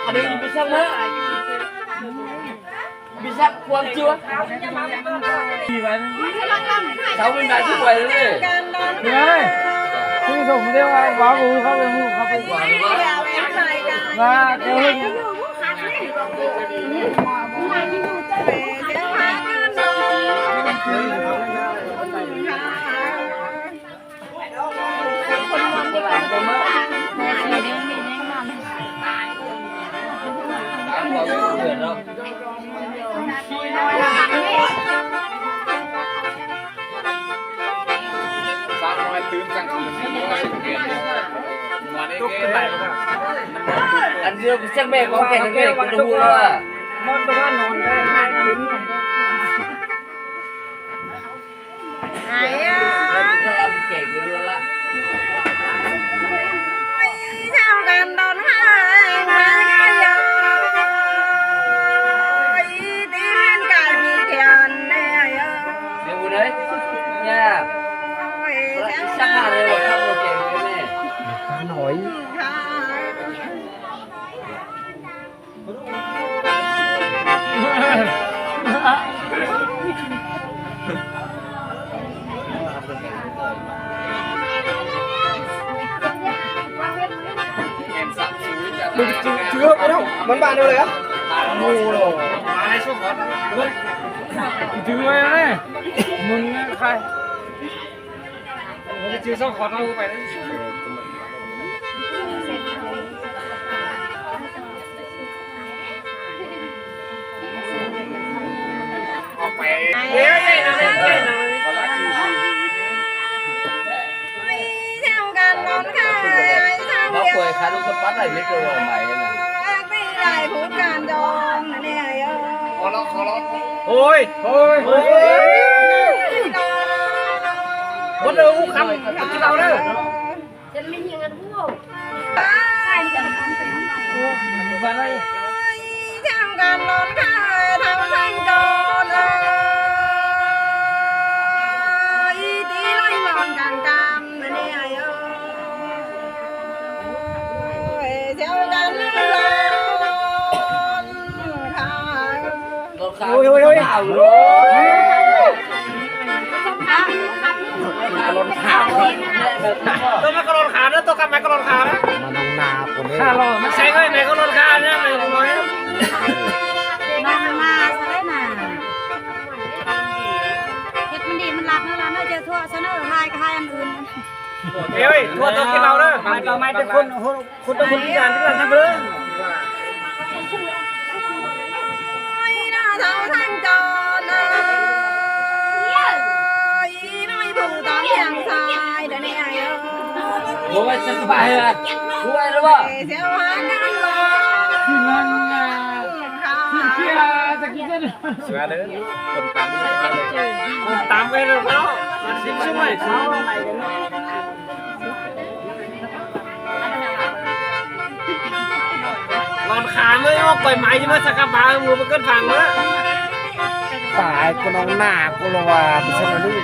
ອັນນີ້ມີສັກເນາະ ມີສັກຄວາມເຊື່ອ ເຊົາເປັນບາດຜູ້ປ່ວຍເລີຍ ເຮີ້ຍ ຜູ້ສົງເດວ່າ ວ່າບໍ່ຮູ້ເຂົາເປັນຜູ້ເຂົາເປັນ ວ່າເຈົ້າ ອັນດຽວຈັກແມ່ຂອງແກ່ນແມ່ກໍຮູ້ແລ້ວວ່າ ມຶງຖື ຖືໄປເນາະ ມັນບ້ານເດີເລີຍອະ ໂອ້ໂຫ ຖືໄວ້ເລີຍ ມຶງນະ ໃຄ ມັນຈະຈື່ສອງຄອນເອົາໄປເລີຍ ເອົາໄປ ເອີ ເອີ ເອີ ເອີ ໂອ້ຍ ໂອ້ຍ ໂອ້ຍ ບໍ່ໄດ້ຮູ້ຄຳ ກິນເຫຼົ້າເດີ ໂອ້ຍ ໂອ້ຍ ໂອ້ຍ ໂອ້ຍ ໂຕມາກະຫຼອນຂາເດີ ໂຕກັບໄມ້ກະຫຼອນຂານະ ມານອງນາຄົນເດີ ຂາຫຼໍ່ ມັນໃຊ້ໄມ້ໄມ້ກະຫຼອນຂານະ ໄມ້ນ້ອຍ ນອງນາຊະເດ້ນະ ເຮັດມັນດີມັນລັດເນາະ ລະເນາະ ເຈົ້າທົ່ວຊະເນາະ ຫາຍກະຫາຍອັນອື່ນ. ເອີຍ ທົ່ວຕົກກິນເຫຼົ້າເດີ ໄມ້ຕໍ່ໄມ້ເປັນຄົນ ຄົນຕໍ່ຄົນພິການພິການທັງເດີ ໂອ້ຍ ສັນບາຍເອີຍ ຮູ້ໄວ້ແລ້ວບໍ່? ເຊື່ອເດີ ຄົນຕຳ ຄົນຕຳໄວ້ແລ້ວເນາະ ມັນຊິຊ່ວຍ ນອນຂາເລີຍ ອອກໄປໄມ້ມາສັກກະບາ ໝູ່ບໍ່ເກີດຟັງເລີຍ ຕາຍ ກະນອງໜ້າ ກະລະວ່າ ເປັນຊັ້ນນີ້.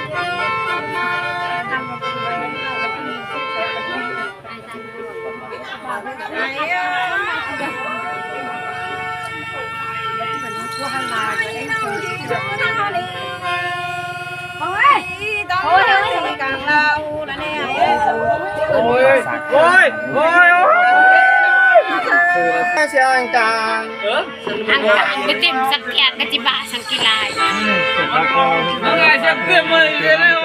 ໂອ້ຍ ໂອ້ຍ ໂອ້ຍ ອັນ ໄປເຕັມສັກກຽດກະຈິບາສັງກິລາຍ ເອົາໄງສັກເຕັມມາອີກແລ້ວ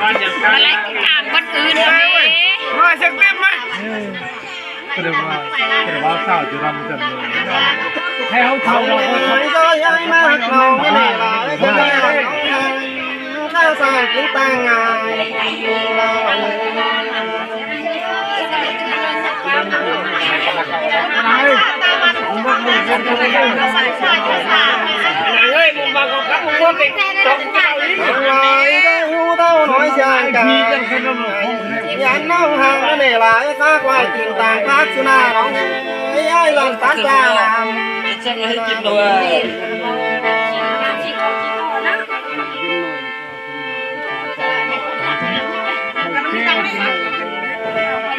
ມາໄລ່ຕາມຄົນອື່ນເດ້ ມາສັກເຕັມມາ ກະໄດ້ວ່າ ກະໄດ້ວ່າສາວຈະລຳຈັນເລີຍ ໃຫ້ເຮົາເຖົ້າແລ້ວ ເອີຍ ເຮົາຢາກມາເຮົານີ້ລະ ເອີຍ ເຮົາສ້າງກິນຕາງງ່າຍ ເອີຍ ມຶງມາກໍກັບພວກເດັກ ທັງຫຼາຍໄດ້ຮູ້ເທົ່ານ້ອຍຊ່າງການ ຢ້ານນ້ອງຫ່າງແນ່ຫຼາຍ ຝາກໄວ້ກິນຕາງພັກສຸນານ້ອງເອີຍ ອ້າຍລັນຕັດຈາລາມ ເຮັດຈັ່ງໃຫ້ກິນດ້ວຍ. ໂອເຄ ກິນເຂົ້າ